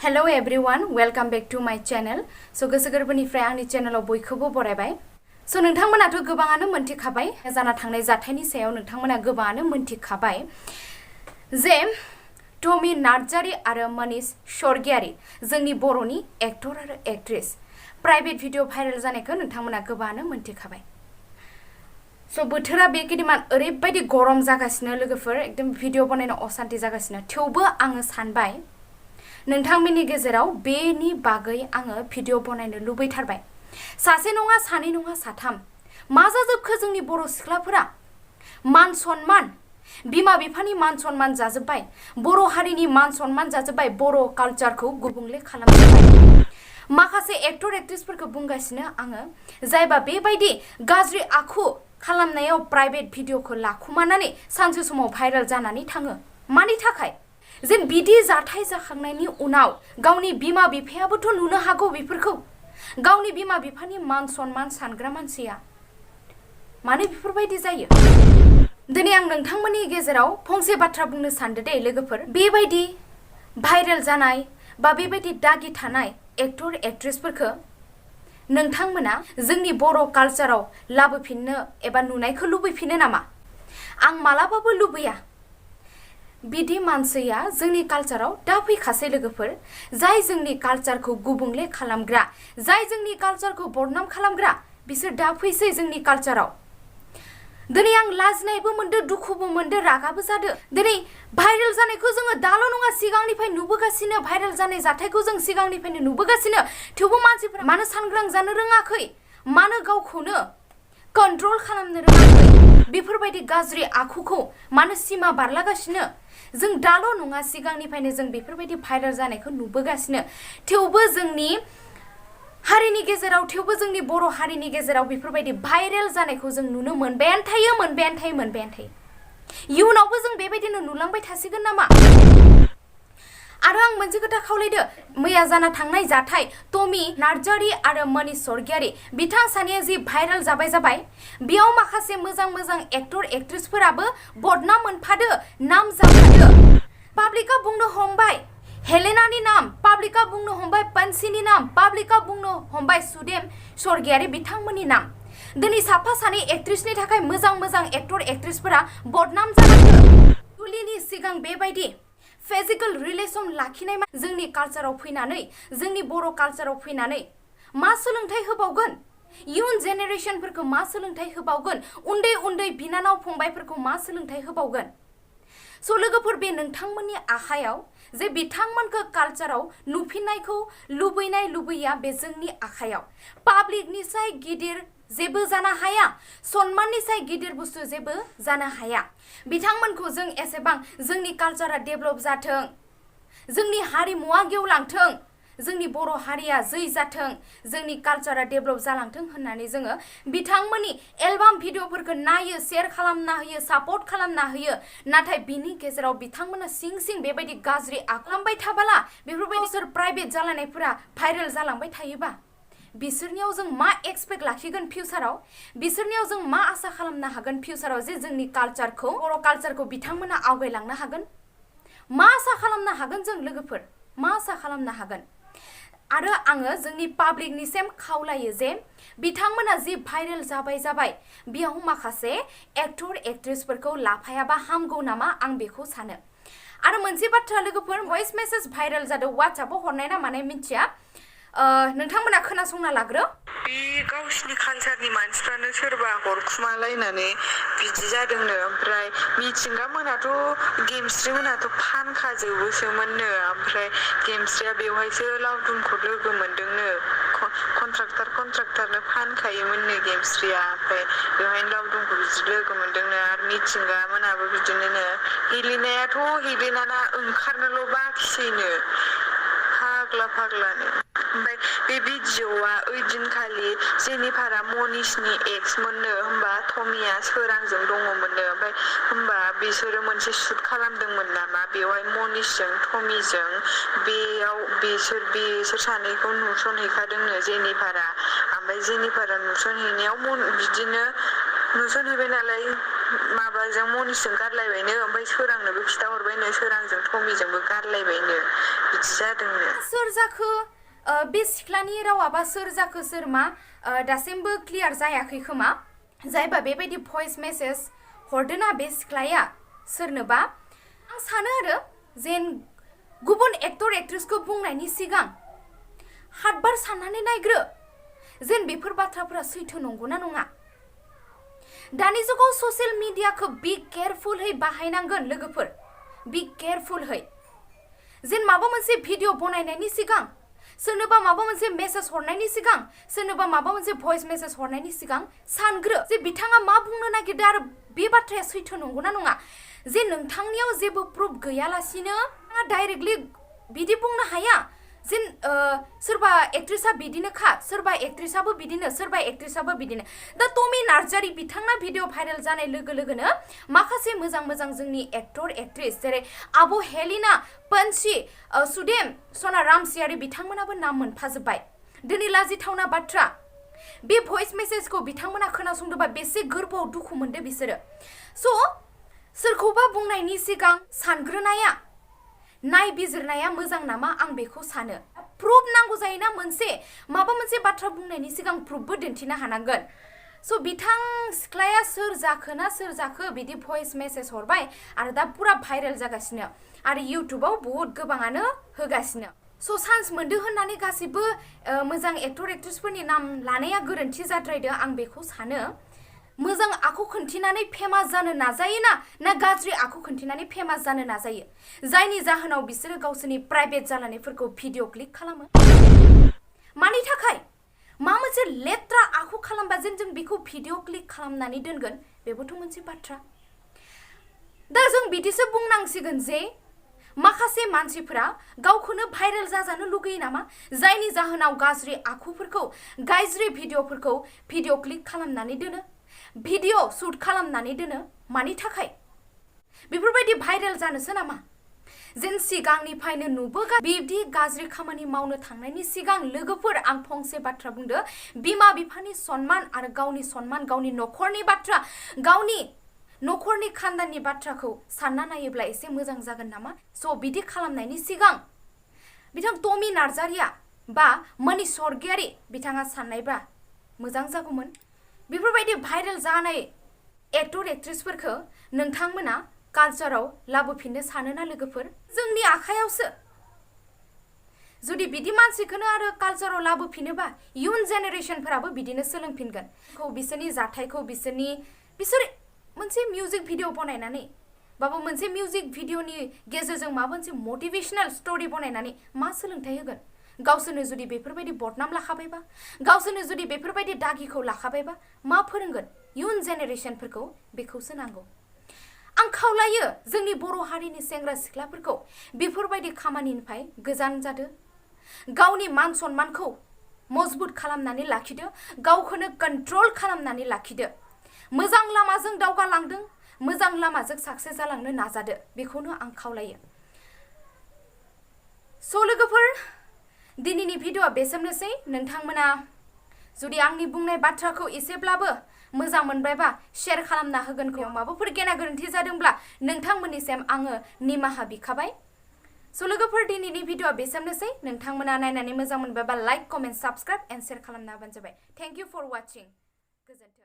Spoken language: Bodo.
Hello everyone, welcome back to my channel. So गोसो गोरबोनिफ्राय आंनि चेनेलाव बयखौबो बरायबाय. So नोंथांमोनाथ' गोबाङानो मोनथिखाबाय जाना थांनाय जाथायनि सायाव नोंथांमोना गोबाङानो मोनथिखाबाय जे टमी नार्जारी आरो मनीष स्वर्गियारी जोंनि बर'नि एक्टर आरो एक्ट्रेस प्राइवेट भिडिअ भाइरेल जानायखौ नोंथांमोना गोबाङानो मोनथिखाबाय. So बोथोरा बेखिनिमान ओरैबायदि गरम जागासिनो लोगोफोर एकदम भिडिअ बनायनो असान्ति जागासिनो थेवबो आङो सानबाय नोंथांमोननि गेजेराव बेनि बागै आङो भिडिअ बनायनो लुबैथारबाय. सासे नङा सानै नङा साथाम मा जाजोबखो जोंनि बर' सिख्लाफोरा मान सन्मान बिमा बिफानि मान सन्मान जाजोब्बाय बर' हारिनि मान सन्मान जाजोब्बाय बर' कालचारखौ गुबुंले खालामजोब्बाय. माखासे एक्टर एक्ट्रेसफोरखौ बुंगासिनो आङो जायबा बेबायदि गाज्रि आखु खालामनायाव प्राइवेट भिडिअखौ लाखुमानानै सानसे समाव भाइरेल जानानै थाङो मानि थाखाय जेन बिदि जाथाय जाखांनायनि उनाव गावनि बिमा बिफायाबोथ' नुनो हागौ बेफोरखौ गावनि बिमा बिफानि मान सन्मान सानग्रा मानसिया माने बेफोरबायदि जायो. दिनै आं नोंथांमोननि गेजेराव फंसे बाथ्रा बुंनो सानदों दे लोगोफोर बेबायदि भाइरेल जानाय बा बेबायदि दागि थानाय एक्टर एक्ट्रेसफोरखौ नोंथांमोना जोंनि बर' कालचाराव लाबोफिननो एबा नुनायखौ लुबैफिनो नामा? आं मालाबाबो लुबैया. बिदि मानसिया जोंनि कालचाराव दा फैखासै लोगोफोर जाय जोंनि कालचारखौ गुबुंले खालामग्रा जाय जोंनि कालचारखौ बदनाम खालामग्रा बिसोर दा फैसै जोंनि कालचाराव. दिनै आं लाजिनायबो मोनदो दुखुबो मोनदो रागाबो जादो. दिनै भाइरेल जानायखौ जोङो दाल' नङा सिगांनिफ्राय नुबोगासिनो भाइरेल जानाय जाथायखौ जों सिगांनिफ्रायनो नुबोगासिनो थेवबो मानसिफोरा मानो सांग्रां जानो रोङाखै मानो गावखौनो कन्ट्रल खालामनो रोङाखै बेफोरबायदि गाज्रि आखुखौ मानो सिमा बारलागासिनो जों दाल' नङा सिगांनिफ्रायनो जों बेफोरबायदि भाइरेल जानायखौ नुबोगासिनो थेवबो जोंनि हारिनि गेजेराव थेवबो जोंनि बर' हारिनि गेजेराव बेफोरबायदि भाइरेल जानायखौ जों नुनो मोनबायानो थायो. इयुनावबो जों बेबायदिनो नुलांबाय थासिगोन नामा? आरो आं मोनसे खोथा खावलायदो मैया जाना थांनाय जाथाय टमी नार्जारी आरो मनीष स्वर्गियारी बिथां सानैया जि भाइरेल जाबाय बेयाव माखासे मोजां एक्टर एक्ट्रेसफोराबो बदनाम मोनफादो नाम जाफादो. पाब्लिका बुंनो हमबाय हेलेनानि नाम पाब्लिका बुंनो हमबाय पन्सिनि नाम पाब्लिका बुंनो हमबाय सुदेम स्वर्गियारी बिथांमोननि नाम. दिनै साफा सानै एक्ट्रेसनि थाखाय मोजां एक्टर एक्ट्रेसफोरा बदनाम जानांगौ. जुलिनि सिगां बेबायदि फिजिकल रिलेशन लाखिनाय जोंनि कालचाराव फैनानै जोंनि बर' कालचाराव फैनानै मा सोलोंथाइ होबावगोन इयुन जेनेरेशनफोरखौ मा सोलोंथाइ होबावगोन उन्दै बिनानाव फंबायफोरखौ मा सोलोंथाइ होबावगोन. स' लोगोफोर बे नोंथांमोननि आखायाव जे बिथांमोनखौ कालचाराव नुफिननायखौ लुबैया बे जोंनि आखायाव. पाब्लिकनिसाय गिदिर जेबो जानो हाया सन्माननिसाय गिदिर बुस्थु जेबो जानो हाया. बिथांमोनखौ जों एसेबां जोंनि कालचारा डेभेलप जाथों जोंनि हारिमुवा गेवलांथों जोंनि बर' हारिया जै जाथों जोंनि कालचारा डेभेलप जालांथों होननानै जोङो बिथांमोननि एलबाम भिडिअफोरखौ नायो शेयार खालामना होयो सापर्ट खालामना होयो नाथाय बिनि गेजेराव बिथांमोना सिं बेबायदि गाज्रि खालामबाय थाबाला बेफोरबायदि सोर प्राइभेट जालायनायफोरा भाइरेल जालांबाय थायोबा बिसोरनियाव जों मा एक्सपेक्ट लाखिगोन फिउचाराव बिसोरनियाव जों मा आसा खालामनो हागोन फिउचाराव जे जोंनि कालचारखौ बर' कालचारखौ बिथांमोना आवगायलांनो हागोन मा आसा खालामनो हागोन जों लोगोफोर मा आसा खालामनो हागोन. आरो आङो जोंनि पाब्लिकनिसिम खावलायो जे बिथांमोना जि भाइरेल जाबाय बेयाव माखासे एक्टर एक्ट्रेसफोरखौ लाफायाबा हामगौ नामा आं बेखौ सानो. आरो मोनसे बाथ्रा लोगोफोर भइस मेसेज भाइरेल जादों वाट्सएपआव हरनाय ना माने मिथिया नोंथांमोना खोनासंना लाग्रो. बे गावसिनि कालचारनि मानसिफ्रानो सोरबा हरखुमालायनानै बिदि जादोंनो ओमफ्राय मिथिंगा मोनाथ' गेमस्रि मोनाथ' फानखाजोबोसोमोननो ओमफ्राय गेमस्रिया बेवहायसो लावदुमखौ लोगो मोनदोंनो कन्ट्राक्टरनो फानखायोमोननो गेमस्रिया ओमफ्राय बेवहायनो लावदुमखौ बिदि लोगो मोनदोंनो आरो मिथिंगा मोनाबो बिदिनो हेलेनायाथ' हेलेनाना ओंखारनोल' बाखिसैनो फाग्लानो. ओमफ्राय बे भिडिअआ ओइदिनखालि जेनिफारा मनीषनि एक्स मोननो होमबा टमीया सोरांजों दङमोननो ओमफ्राय होमबा बिसोरो मोनसे शुट खालामदोंमोन नामा बेवहाय मनीषजों टमीजों बेयाव बिसोर सानैखौ नुसनहैखादोंनो जेनिफारा ओमफ्राय जेनिफारा नुसनहैनायाव बिदिनो नुसनहैबाय नालाय माबाजों मनिसजों गारलायबायनो ओमफ्राय सोरांनोबो खिथाहरबायनो सोरांजों टमिजोंबो गारलायबायनो बिदि जादोंनो सोर जाखो बे सिख्लानि रावाबा सोर जाखो सोर मा दासिमबो क्लियार जायाखै खोमा जायबा बेबायदि भइस मेसेज हरदोना बे सिख्लाया सोरनोबा आं सानो आरो जेन गुबुन एक्टर एक्ट्रेसखौ बुंनायनि सिगां हातबार साननानै नायग्रो जेन बेफोर बाथ्राफोरा सैथो नंगौना नङा दानि जुगाव ससियेल मिडियाखौ बि केयारफुलहै बाहायनांगोन लोगोफोर बि केयारफुलहै जेन माबा मोनसे भिडिअ बनायनायनि सिगां सोरनोबा माबा मोनसे मेसेज हरनायनि सिगां सोरनोबा माबा मोनसे भइस मेसेज हरनायनि सिगां सानग्रो जे बिथाङा मा बुंनो नागिरदों आरो बे बाथ्राया सैथो नंगौना नङा जे नोंथांनियाव जेबो प्रुफ गैयालासिनो डाइरेक्टलि बिदि बुंनो हाया जेन सोरबा एक्ट्रेसा बिदिनोखा सोरबा एक्ट्रेसाबो बिदिनो सोरबा एक्ट्रेसाबो बिदिनो दा टमी नार्जारी बिथांना भिडिअ भाइरेल जानाय लोगो लोगोनो माखासे मोजां मोजां जोंनि एक्टर एक्ट्रेस जेरै आब' हेलिना पन्सि सुदेम सना रामसियारि बिथांमोनाबो नाम मोनफाजोब्बाय दिनै लाजिथावना बाथ्रा बे भइस मेसेजखौ बिथांमोना खोनासंदोंबा बेसे गोरबोआव दुखु मोनदों बिसोरो स' सोरखौबा बुंनायनि सिगां सानग्रोनाया नायबिजिरनाया मोजां नामा आं बेखौ सानो प्रुफ नांगौ जायोना मोनसे माबा मोनसे बाथ्रा बुंनायनि सिगां प्रुफबो दिन्थिनो हानांगोन स' बिथां सिख्लाया सोर जाखो ना सोर जाखो बिदि भइस मेसेज हरबाय आरो दा पुरा भाइरेल जागासिनो आरो इउटुबाव बहुत गोबाङानो होगासिनो स' चान्स मोनदों होननानै गासिबो मोजां एक्टर एक्ट्रेसफोरनि नाम लानाया गोरोन्थि जाद्रायदों आं बेखौ सानो मोजां आखु खोन्थिनानै फेमास जानो नाजायो ना गाज्रि आखु खोन्थिनानै फेमास जानो नाजायो जायनि जाहोनाव बिसोरो गावसोरनि प्राइभेट जालानायफोरखौ भिडिअ क्लिक खालामो मानि थाखाय मा मोनसे लेथ्रा आखु खालामबा जेन जों बेखौ भिडिअ क्लिक खालामनानै दोनगोन बेबोथ' मोनसे बाथ्रा दा जों बिदिसो बुंनांसिगोन जे माखासे मानसिफोरा गावखौनो भाइरेल जाजानो लुगैयो नामा जायनि जाहोनाव गाज्रि आखुफोरखौ गाज्रि भिडिअफोरखौ भिडिअ क्लिक खालामनानै दोनो भिडिअ शुट खालामनानै दोनो मानि थाखाय बेफोरबायदि भाइरेल जानोसो नामा जेन सिगांनिफ्रायनो नुबोगा बिदि गाज्रि खामानि मावनो थांनायनि सिगां लोगोफोर आं फंसे बाथ्रा बुंदो बिमा बिफानि सन्मान आरो गावनि सन्मान गावनि नखरनि बाथ्रा गावनि नखरनि खानदाननि बाथ्राखौ सानना नायोब्ला एसे मोजां जागोन नामा स' बिदि खालामनायनि सिगां बिथां टमी नार्जारिया बा मनीष सर्गियारी बिथाङा साननायबा मोजां जागौमोन बेफोरबायदि भाइरेल जानाय एक्टर एक्ट्रेसफोरखौ नोंथांमोना कालचाराव लाबोफिननो सानोना लोगोफोर जोंनि आखायावसो जुदि बिदि मानसिखौनो आरो कालचाराव लाबोफिनोबा इयुन जेनेरेशनफोराबो बिदिनो सोलोंफिनगोन बिसोरनि जाथायखौ बिसोर मोनसे मिउजिक भिडिअ बनायनानै बाबा मोनसे मिउजिक भिडिअनि गेजेरजों माबा मोनसे मोटिभेशनल स्टोरी बनायनानै मा सोलोंथाइ होगोन गावसोरनो जुदि बेफोरबायदि बदनाम लाखाबायबा गावसोरनो जुदि बेफोरबायदि दागिखौ लाखाबायबा मा फोरोंगोन इयुन जेनेरेशनफोरखौ बेखौसो नांगौ आं खावलायो जोंनि बर' हारिनि सेंग्रा सिख्लाफोरखौ बेफोरबायदि खामानिनिफ्राय गोजान जादो गावनि मान सन्मानखौ मजबुत खालामनानै लाखिदो गावखौनो कन्ट्रल खालामनानै लाखिदो मोजां लामाजों दावगालांदों मोजां लामाजों साक्सेस जालांनो नाजादो बेखौनो आं खावलायो स' लोगोफोर दिनैनि भिडिअआ बेसेनोसै नोंथांमोना जुदि आंनि बुंनाय बाथ्राखौ एसेब्लाबो मोजां मोनबायबा शेयार खालामना होगोनखौ माबाफोर गेना गोरोन्थि जादोंब्ला नोंथांमोननिसिम आङो निमाहा बिखाबाय स' लोगोफोर दिनैनि भिडिअआ बेसेनोसै नोंथांमोना नायनानै मोजां मोनबायबा like comment subscribe and share खालामना होबानो जाबाय थेंक इउ फर वाचिं गोजोन्थों